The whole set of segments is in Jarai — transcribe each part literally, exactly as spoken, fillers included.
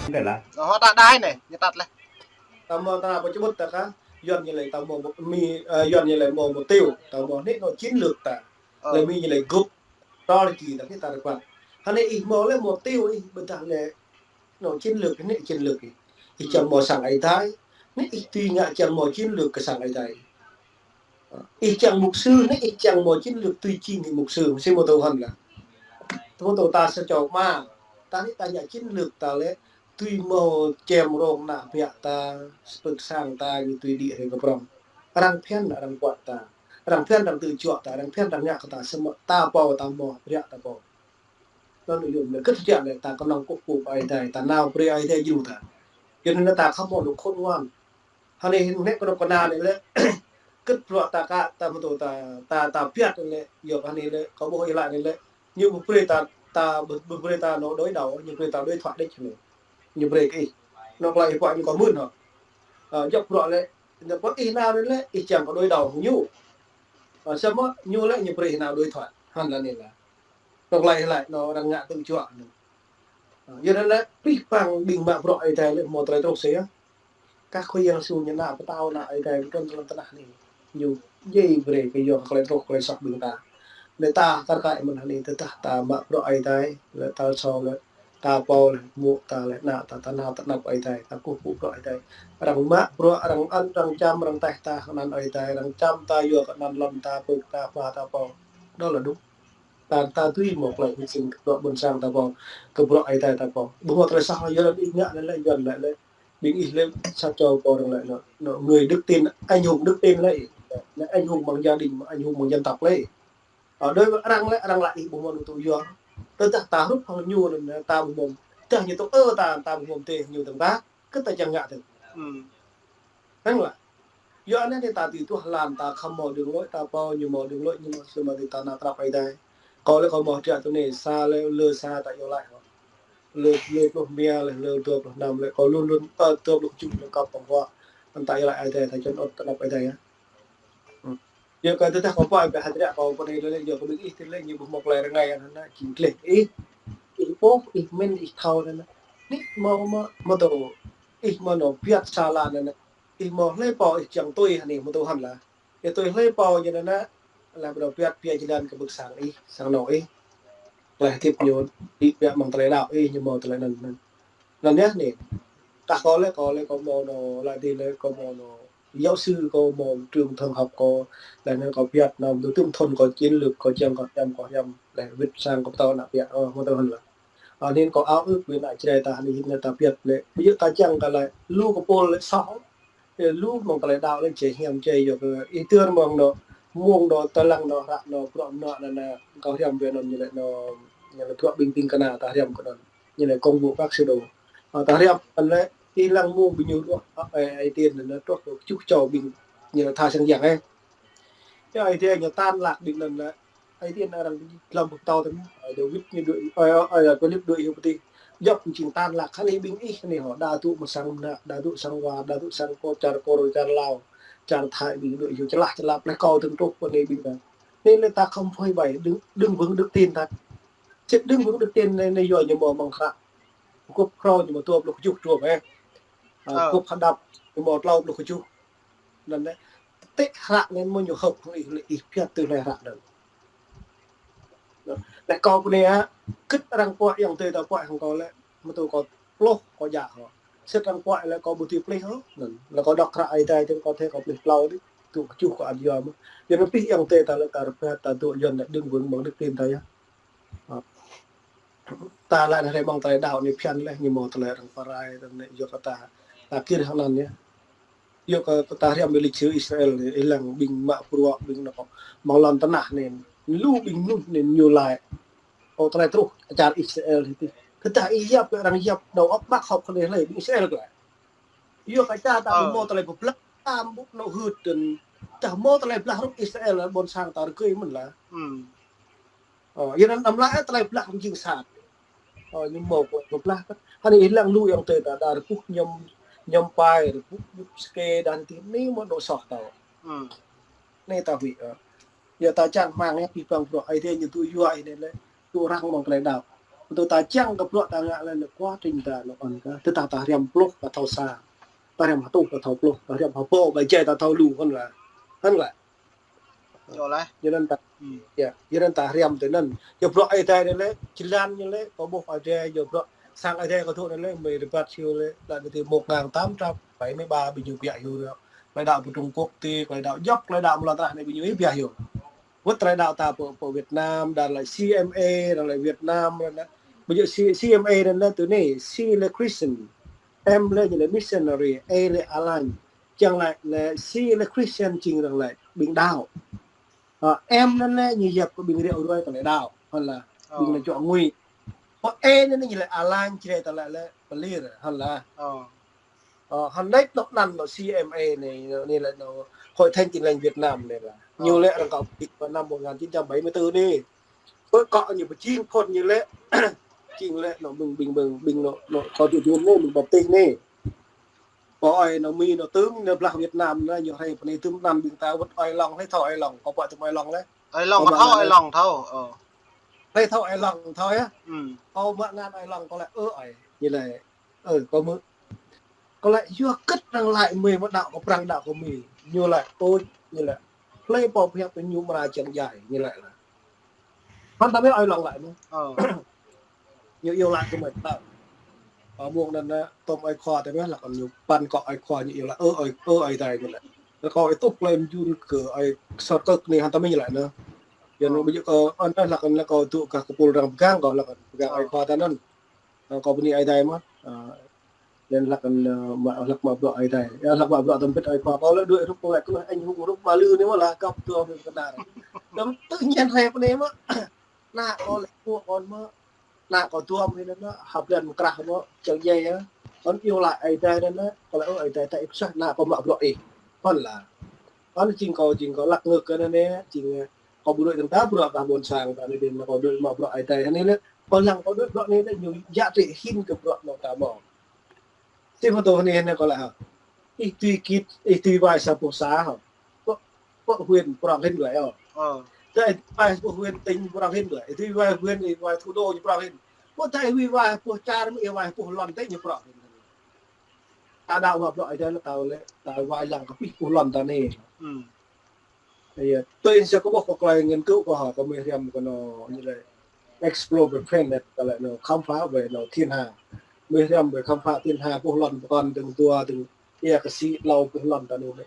Anai lah. Ơ, ta đai anai, ñu tăt laih. Ta mơ̆ ta pơčơƀut ta kah, Yuan ñu lĕ ta mơ̆ mục, Mi, ơ, Yuan ñu lĕ mơ̆ mục tiêu, ta mơ̆ anai nô chiến lược ta. Ơ. Lĕ Mi ñu lĕ group, strategy ta kơ ta rơbat. Hơnai ih mơ̆ lĕ mục tiêu ih ƀơdah lĕ nô chiến lược, anai chiến lược ih. Ih čang mơ̆ sang Ơi Adai, anai ih tui ngă čang mơ̆ chiến lược kơ sang Ơi Adai. Ih čang mục sư, anai ih čang mơ̆ chiến lược tui jing mục sư, mơsĭ mơ̆ tơhan lah. Tơdah ta sa čô mă, ta anai ta ngă chiến lược ta lĕ, tui mơ̆ čem rông ană ƀiă ta, spơ̆k sang ta, ñu tui đĭ rai kơ prŏng. Arăng phiăn, arăng kuat ta. Arăng phiăn, arăng tơjuă ta, arăng phiăn, arăng ngă kơ ta, samơ̆ ta pô, ta mơ̆, ƀiă ta pô. Anŭn yơh, anai kơ tơdah lĕ ta kơnơ̆ng kơkuh pơpŭ Ơi Adai, ta nao brơi Ơi Adai djru ta. Yua anŭn ta khŏm mơ̆ nô khôn ngoan. Hơnai hĭn anai kơnơ̆ng kơna anai lĕ, kơ bruă ta kah, ta mơ̆ tŭ ta, ta, ta ƀiă anai lĕ, yua kơ anai lĕ, kâo ƀuh ih laĭ anai lĕ, ñu ƀu brơi ta, ta ƀu, ƀu brơi ta nô đối đầu, ñu brơi ta đối thoại đĕč anai. Ñu brơi kơ ih. Nô klaih ih pơhiăp ñu kơ mơ̆n hŏ. Ơ, djŏp bruă lĕ, djŏp bruă ih nao anai lĕ, ih čang kơ đối đầu ñu. Ơ, samơ̆ ñu lĕ ñu brơi ih nao đối thoại. Hăng lah anai lah. Tŏ laih laih, nô arăng ngă tơjuă anŭn. Ơ, yua anŭn lĕ, pih păng ƀing mă bruă Ơi Adai lĕ mơ̆ tơlơi truh sĭt yơh. Kah Khua Yang Yêsu ñu ană pơtao ană Ơi Adai trŭn lăm tơnah anai. Ñu djai brơi kơ yua kơ tơlơi truh, tơlơi soh ƀing ta. Lĕ ta kar kaĭ mơ̆n anai tơdah ta mă bruă Ơi Adai, lĕ ta sô lĕ, ta pô lĕ, mŭk ta lĕ, ană ta, ta nao ta anăp Ơi Adai, ta kơkuh pơpŭ bruă Ơi Adai. Arăng mă bruă, arăng ăn, arăng čăm, arăng taih ta, anăn Ơi Adai, arăng čăm ta yua kơ anăn lŏn ta, pơk ta, pha ta pô. Đó là đúng. Ta, ta tui mơ̆ tơlơi hy sinh kơ bruă ƀôn sang ta pô, kơ bruă Ơi Adai ta pô. Ƀu mơ̆ tơlơi soh yua anŭn ih ngă anai lĕ, Yuan laĭ lĕ. Ƀing ih lĕ sa čô pô arăng laĭ nô, nô người đức tin, anh hùng đức tin lĕ. Lĕ anh hùng bằng gia đình, anh hùng bằng dân tộc lĕ. Ơ, đối với arăng lĕ, arăng laĭ ih ƀu mơ̆ nô tŭ yua. Tơdah ta hrup hăng ñu anŭn, ta ƀu mơ̆. Tơdah ñu tŭ ơ ta, ta ƀu mơ̆ tê ñu tơ̆ng ta. Kơ ta čang ngă tơ̆ng. Hăng lah. Yua anai ta tui tuh lăn ta khŏm mơ̆ đường lối ta pô, ñu mơ̆ đường lối ñu mơ̆, samơ̆ ta nao ta anăp Ơi Adai. Kâo lĕ kâo mơ̆ hơdră tui anai, sa lĕ, lơ sa ta iâu laĭ. Lơ, lơ pluh rơma lĕ, lơ dua pluh năm lĕ, kâo luôn luôn, ơ, dua pluh tơjuh lĕ kâo pơhiăp. Anŭn ta iâu laĭ Ơi Adai, ta čang ôh ta anăp Ơi Adai yơh. Yua kơ tơdah kâo pơhiăp hơdră kâo pơ anai lĕ, yua kơ ƀing ih tơlơi ñu ƀu mơ̆ tơlơi rơngai anŭn, jing gleh. Ih, ih ƀuh, ih mĭn, ih thâo anŭn. Anai mơ̆, mơ̆, mơ̆ tŭ, ih mơ̆ nô ƀiă sa lăn anŭn. Ih mơ̆ hlơi pô ih čang tui anai mơ̆ tŭ hăng lah. Ih tui hlơi pô ñu anŭn, lah ƀu dŏ ƀiă, ƀiă jơlan kơ ƀuh sang ih, sang anŏ ih. Tơlơi hơdip ñu, ih ƀiă mơ̆ng tơlơi đaŏ ih, ñu mơ̆ tơlơi anŭn, anŭn. Anŭn yơh anai. Kah kâo lĕ, kâo lĕ, kâo mơ̆ nô, laĭ dih lĕ, kâo mơ̆ nô giáo sư, kâo mơ̆ trường thần học, kâo, laih anŭn kâo ƀiă nao, tŭ tŭm thun kâo chiến lược, kâo čang kâo hiam, kâo hiam, laih wĭt sang kâo pơtô ană ƀiă, ơ, mơ̆ tơ̆ng hăng lah. Ơ, anŭn kâo ao ước ƀing ană Jrai ta anai hĭn ta ƀiă lĕ. Ƀu djơ̆ ta čang kơ laĭ, lu kơ pôl lĕ soh. Ơ, lu mơ̆ng tơlơi đaŏ lĕ jai hiam jai yua kơ ih tơl mơ̆ng nô, mơ̆ng nô, tơlăng nô, hră nô, bruă nô, anŭn, anŭn, kâo hiam ƀiă anŭn ñu lĕ nô, ñu lĕ bruă ƀing ƀing kơna ta hiam kơ anŭn. Ñu lĕ công vụ các sứ đồ. Ơ, ta hiam anŭn lĕ, ih lăng mơ̆ng ƀing ñu ruah, ơ, ơ, Ơi Adai anŭn, truh kơ kơjuh čô ƀing, ñu lĕ tha sang yang, ơ. Yua Ơi Adai ñu tan lăk ƀing anŭn lĕ, Ơi Adai arăng lăm pơtô tơm, ơ, Dawid ñu đuaĭ, ơ, ơ, ơ, Philip đuaĭ hyu pơtih. Djŏp jing tan lăk, hơnai ƀing ih anai hŏ, đa tŭ mơ̆ sang mơnă, đa tŭ sang wa, đa tŭ sang kô, čar Kôr, čar Lao, čar Thái ƀing đuaĭ hyu čơlah, čơlah, laih kâo tơ̆ng truh pơ anai ƀing ta. Anai lĕ ta khŏm phơi bày, đứng, đứng vững đức tin ta. Sĭt đứng vững đức tin anai, anai yua ñu mơ̆ mơ̆ng hră. Gŏp Phrâo ñu mơ̆ dua pluh kơjuh, dua pluh, ơ. Ơ, ơ. Gŏp Hơđăp ñu mơ̆ klâo pluh kơjuh. Anŭn lĕ, tĕ hră anŭn mơ̆ ñu hơ̆k hăng ih lĕ ih ƀiă tui hlơi hră anŭn. Lĕ kâo pơ anai hă, kơ arăng pơhiăp ayŏng adơi ta pơhiăp hăng kâo lĕ, mơ̆ tŭ kâo pluh kâo djă hŏ. Sĭt arăng pơhiăp lĕ kâo ƀu tui pơplih hŏ. Anŭn, lĕ kâo đŏk hră Ơi Adai tơ̆ng kâo thâo kâo pơplih klâo đĭ, tŭ kơjuh kâo ăt yua mơ̆n. Yua anŭn pih ayŏng adơi ta lĕ ta rơbat ta tŭ Yuan lĕ đứng vững mơ̆ng đức tin ta yơh. Ơ. Ta laĭ anai hrơi mơ̆ng tơlơi đaŏ anai phiăn laih, ñu mơ̆ tơlơi arăng pơrai, tơlơi anai yua kơ ta, ta gir hăng anŭn yơh. Yua kơ ta hiam ƀơi lịch sử Israel anai, ih lăng ƀing mă bruă, ƀing nô, mơ̆ng lŏn tơnah anai, lu ƀing mơnuih anai ñu laĭ. Ơ, tơlơi truh, čar Israel anai tih. Tơdah ih yap, arăng yap, đầu óc bác học kơ anai hlơi, ƀing Israel kơ laĭ. Yua kơ čar ta ƀu mơ̆ tơlơi pơblah, ta ƀu nô hưt tơ̆ng. Tơdah mơ̆ tơlơi blah hrup Israel, ƀôn sang ta rơgơi mơ̆n lah. Ơ, yua anŭn anăm laĭ tơlơi blah jing sat. Ơ, ñu mơ̆ kơ pơblah kơ. Hơnai ih lăng lu ayŏng adơi ta đa rơbuh ñăm, ñăm pai, rơbuh ñŭp skê, đa anai tih anai mơ̆ nô soh ta. Anai ta huĭ, ơ. Yua ta čang rơmang yơh pih păng bruă Ơi Adai ñu tŭ yua ih anai lĕ, tŭ răng mơ̆ng tơlơi đaŏ. Tơ ta čang kơ bruă ta ngă lĕ, lĕ quá trình ta nao ăn kơ. Tơ ta, ta hriăm pluh ta thâo sa. Ta hriăm hơtuh ta thâo pluh. Ta hriăm hơpô ƀơi jai ta thâo lu hăn lah. Hăn lah. Yơh lah. Yua anŭn ta, yơh, yua anŭn ta hriăm tơ anŭn. Yua bruă Ơi Adai anai lĕ, jơlan ñu lĕ, kâo ƀuh Ơi Adai, yua bruă sang Ơi Adai kâo dŏ anai lĕ, mơi rơbat siu lĕ, lĕ tơ một ngàn tám trăm bảy mươi ba ƀing ñu biă hiu ră. Tơlơi đaŏ pơ Trung Quốc tơ, tơlơi đaŏ djŏp, tơlơi đaŏ mơlŏn tơnah anai ƀing ñu biă hiu. Wơ̆t tơlơi đaŏ ta pơ, pơ Việt Nam, đa lĕ C M A, đa lĕ Việt Nam, đa lĕ, ƀu djơ̆ C-, C M A đa lĕ tơ anai, C lĕ Christian, M lĕ ñu lĕ missionary, A lĕ alang. Čang lĕ, lĕ C lĕ Christian jing arăng lĕ ƀing đaŏ. Ơ, M anŭn lĕ ñu yap kơ ƀing ră ruai tơlơi đaŏ, hăn lah, ƀing anŭn čŏk ngui. Ơ, A anŭn lĕ ñu lĕ alang, Jrai ta lĕ lĕ pơlir, hăn lah. Ơ, hăn đĕč nŏk anăn nŏk C M A anai, anai lĕ nŏk Hội Thánh Tin Lành Việt Nam anai lah. Ñu lĕ arăng kâo pơƀut pơ năm một ngàn chín trăm bảy mươi tư anai. Pơ kâo ñu pơjing phŭn ñu lĕ, jing lĕ nŏk ƀing, ƀing, ƀing, ƀing nŏk, nŏk kâo dŏ jum anai, ƀing baptis anai. Pơ ơi nŏk Mi nŏk tơm nŏk blah Việt Nam anai, ñu hrơi pơ anai tơm anăn ƀing ta wơ̆t ơi Long, hlơi thâo ơi Long, kâo pơtơm ơi Long lĕ. Ơi Long, kâo mă thâo ngăn ơi Long, thâo, ơ. Hlơi thâo ơi Long, thâo yơh. Kâo mă ngăn ơi Long, kâo lĕ, ơ, ơi. Ñu lĕ, ơ, kâo mơ̆. Kâo lĕ, yua hơget arăng lăi mơi mơ̆ đaŏ kơ Prăng đaŏ kơ Mi. Ñu lĕ, ơ, ñu lĕ. Hlơi pô pơhiăp tơ ñu mơra čang djai, ñu lĕ lah. Hăn ta mơi ơi Long lăi mơ̆. Ñu iâu laĭ kơ mơi tơ̆. Ơ, mông anŭn, ơ, tơm ơi Khoa tơ mơi, lah kơ ñu păn kơ ơi Khoa ñu iâu laĭ, ơ, ơi, ơ, Ơi Adai ñu lĕ. Lah kâo ih tŭ plei mjun kơ ơi Sor Kơk anai hăn tơmơi ñu lĕ anŭn. Yua anŭn ƀu djơ̆ kơ, anŭn lah kơ, lah kâo dŏ kơ kơpul arăng pơgang kâo, lah kơ pơgang ơi Khoa tơ anŭn. Ơ, kâo bơni Ơi Adai mơ̆n. Ơ, anŭn lah kơ, ơ, mă, lah mă bruă Ơi Adai. Yua lah mă bruă tơm pĭt ơi Khoa. Kâo lĕ đuaĭ rup kâo lĕ kơ anh hŭng rup Ba Lư anai mơ̆n lah kâo dŏ kơ kơnar. Tơm tơ ñen hrơi pơ anai mơ̆n. Ană kâo lĕ pô kâo mơ̆n. Ană kâo tuăm hĭ anŭn, hăp lĕ mơkrah mơ̆, čang djai yơh. Anŭn iâu laĭ Ơi Adai anŭn, kâo laĭ, ơ, Ơi Adai ta ih pơsah, ană kâo mă bruă ih. Anŭn lah. Anŭn jing kâo, jing kâo lăk ngă kơ anŭn anai, jing, ơ, kâo ƀu đuaĭ tơng ta bruă kah ƀôn sang ta anai, anŭn kâo đuaĭ mă bruă Ơi Adai anai lĕ, kâo lăng kâo đuaĭ bruă anai lĕ, ñu giá trị hĭn kơ bruă anŭn ta mơ̆n. Sĭt pơtô anai anai kâo laĭ hă. Ih tui git, ih tui wai sa boh sa hă. Pơ, pơ huyện prŏng hĭn glaĭ ơ. Ơ. Tơ ih wai sa boh huyện tỉnh prŏng hĭn glaĭ. Ih tui wai huyện, ih wai thủ đô ñu prŏng hĭn. Pơ tơ ih wai boh čar mơ̆ ih wai boh lŏn tơ ñu prŏng hĭn. Ta đaŏ mă bruă Ơi Adai lĕ ta lĕ, ta wai lăng kơ pih boh lŏn ta anai. Yơh, tui sa kơ ƀuh kơ tơlơi nghiên cứu kơ hă, kơ mơi hriăm kơ anŭn ñu lĕ explore the planet, kơ lĕ anŭn khám phá về anŭn thiên hà. Mơi hriăm về khám phá thiên hà, boh lŏn pơkŏn dơ̆ng dua, dơ̆ng ia kơ sĭ, hlâo boh lŏn ta anŭn lĕ.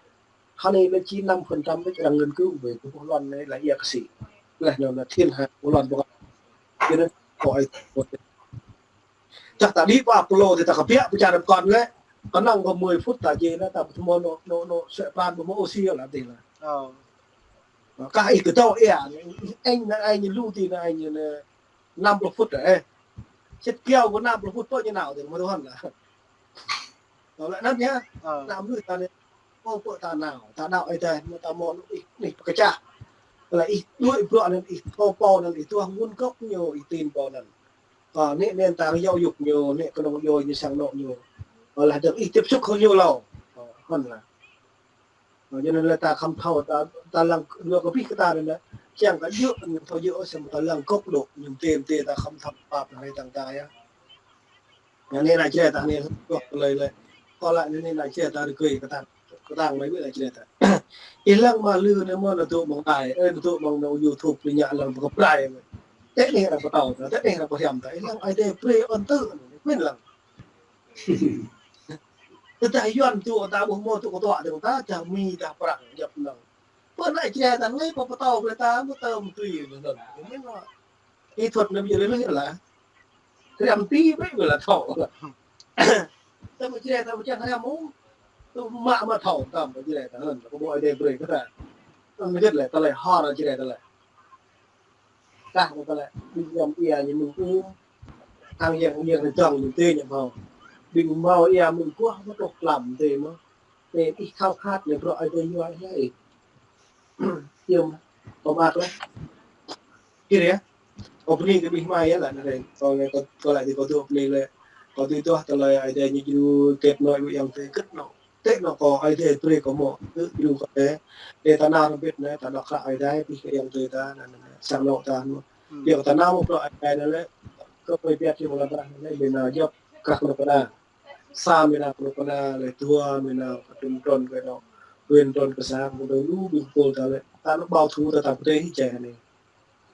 Hă anai lĕ či năm phần trăm lĕ arăng nghiên cứu về kơ boh lŏn anai lĕ ia kơ sĭ. Lĕ anŭn lĕ thiên hà, boh lŏn pơkŏn. Yua anŭn kơ ai Čah ta đĭ pơ Apollo tơ ta kơbiă pơ čar pơkŏn lĕ. Kơnơ̆ng kơ mười phút ta jĕ anŭn ta pơtơmô anŭn, anŭn, anŭn, sĕ pran pơmô oxy lah tơ lah. Ơ. Kah ih kơdŏ ia, ih eng anŭn eng ñu lu tơ anŭn eng ñu anŭn năm pluh phút ơ. Sĭt kiaŏ kơ năm pluh phút pơ ñu nao tơ mơ̆ Tuhan lah. Tơlơi anŭn yơh. Ơ. Năm lu ta anai. Ơ, pơ ta nao, ta nao Ơi Adai, mơ̆ ta mơ̆ ih, ih pơkơčah. Tơlơi ih đuaĭ bruă anŭn, ih thâo pô anŭn, ih tuah nguồn gốc ñu, ih tin pô anŭn. Ơ, anai anŭn ta giáo dục ñu, anai kơnơ̆ng yua ñu sang anŏ ñu. Ơ, lah dơ̆ng ih tiếp xúc hăng ñu hlâo. Ơ, hăn lah. Ơ, yua anŭn lĕ ta khăm thâo, ta, ta lăng ruă kơ pih kơ ta anŭn lĕ. Kiăng kơ djơ̆, ñu thâo djơ̆, samơ̆ ta lăng gốc độ, ñu tơm tơm ta khăm thâo pap anai tang ta yơh. Anai ană Jrai ta anai, kơ tơlơi lĕ. Kơ lĕ anai ană Jrai ta rơgơi kơtang, kơtang mơi ƀu ană Jrai ta. Ih lăng mă lư anai mơ̆ anŭn dŏ mơ̆ng ai, ơ, anŭn dŏ mơ̆ng anŭn YouTube anai ñu lăng pơkơprai. Tơ anai arăng pơtô ta, tơ anai arăng pơhriăm ta. Ih lăng Ơi Adai brơi ơn tơ, anŭn, quên lăng. Tơdah Yuan dŏ ta ƀuh mơ̆ dŏ kơtuă dơ̆ng ta, dah Mi dah Prăng, djŏp anŭn. Pơ ană Jrai ta anai pơtô brơi ta, mơ̆ tơm tui anŭn. Anŭn mơ̆. Kỹ thuật anŭn ƀu djơ̆ lơi lah. Hriăm tĭ brơi ƀu lah thâo. Tơm Jrai ta ƀu čang hriăm ôh. Tơm mă mă thâo tơm Jrai ta anŭn. Kơ ƀuh Ơi Adai brơi kơ ta. Anŭn hơget lĕ, tơlơi hor Jrai ta lĕ. Kah kơ ta lĕ, ƀing hriăm ia ñu mơ̆ng ưm. Hăng yang, yang dơ̆ng ñu tơ ñu hmâo. Ƀing hmâo ia mơ̆ng guah mơ̆ tŏk lăm tơ mơ̆. Tơ ih khao khát ñu bruă Ơi Adai yua ih lĕ. Yơh, kơ mă lĕ. Kir yơh. Kơ bơni kơ ƀing hmâo yơh lah, anai. Kơ, kơ, kơ lăi tơ kơ dŏ bơni lĕ. Kơ tui tuah tơlơi Ơi Adai ñu djru kết nối ƀu yang tơ kơt nŏ. Tơ nŏ kơ Ơi Adai brơi kơ mơ̆. Tơ djru kơ tơ. Tơ ta nao rơbit anai, ta nao kră Ơi Adai, pih kơ yang tơ ta, anŭn, anŭn, sang anŏ ta anŭn. Yua kơ ta nao mơ̆ bruă Ơi Adai anŭn lĕ. Tŏk ƀai piăt či mơ̆ng lăm prah anai, ƀing nao djŏp kah kơnuk kơna. Sa ƀing nao kơnuk kơna, lĕ dua ƀing nao kơ trun trun kơ nao. Ƀing trun kơ sang, ƀing dŏ lu ƀing pul ta lĕ. Ta nao ƀâo thu ta tap kơtê hĭ čai anai.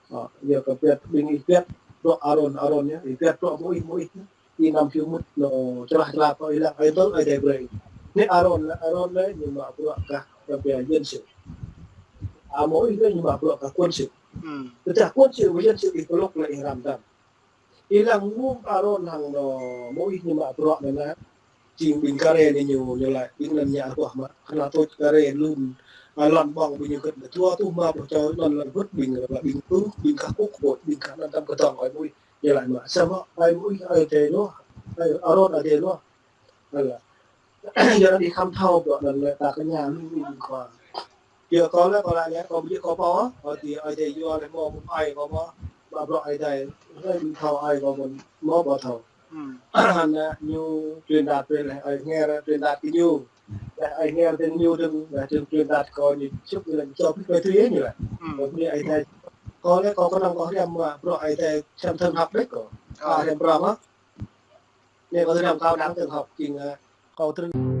Ơ, yua kơ piăt ƀing ih piăt bruă Arôn, Arôn yơh, ih piăt bruă Môis, Môis yơh. Ih năm phiu mŭt nao čơlah čơlah kơ ih lăng, ih tơl ih dai brơi. Anai Arôn lĕ, Arôn lĕ ñu mă bruă kah kơ pia dân sự. A Môis lĕ ñu mă bruă kah quân sự. Tơdah quân sự với dân sự ih pơluk lĕ ih răm tăm. Ih lăng mơ̆ng Arôn hăng nao Môis ñu mă bruă anai nă. Jing ƀing Kare anai ñu, ñu laĭ ƀing anŭn ñă ruah mă. Kơnăl tuč Kare lun, a, lŏn ƀơ̆ng ƀing ñu gĕt dua tuh ma bruă čô anŭn lăng gĕt ƀing, ƀing tuh, ƀing kah kŭk ƀôč, ƀing kah anŭn tăm kơdŏng ơi Môis. Ñu laĭ mă. Samơ̆ ơi Môis ơi dai ruah, ơi Arôn ơi dai ruah. Alah. Yua anŭn ih khăm thâo bruă anŭn lĕ ta kơ ña lu lu ƀing khua. Yua kâo lĕ kâo laĭ lĕ kâo ƀu djơ̆ kâo pô, kâo ti ơi dai yua lĕ mơ̆ mơ̆ ai kâo mơ̆, mă bruă ơi dai, lĕ ƀing thâo ai kâo mơ̆ mơ̆ ƀu thâo. Anŭn ñu truyền đạt brơi lĕ ơi Hnger truyền đạt kơ ñu. Lĕ ơi Hnger dơ̆ng ñu dơ̆ng, lĕ dơ̆ng truyền đạt kơ ñu čŭp ñu lĕ čŏp kơ tui ñu lĕ. Kâo ƀu djơ̆ ơi dai. Kâo lĕ kâo kơnơ̆ng kâo hriăm mă bruă ơi dai čăm thơ̆ng hăp đĕč kâo. Kâo hriăm prong hă. Anai kâo hriăm kâo đang thơ̆ng hăp jing, ơ, kâo trưng.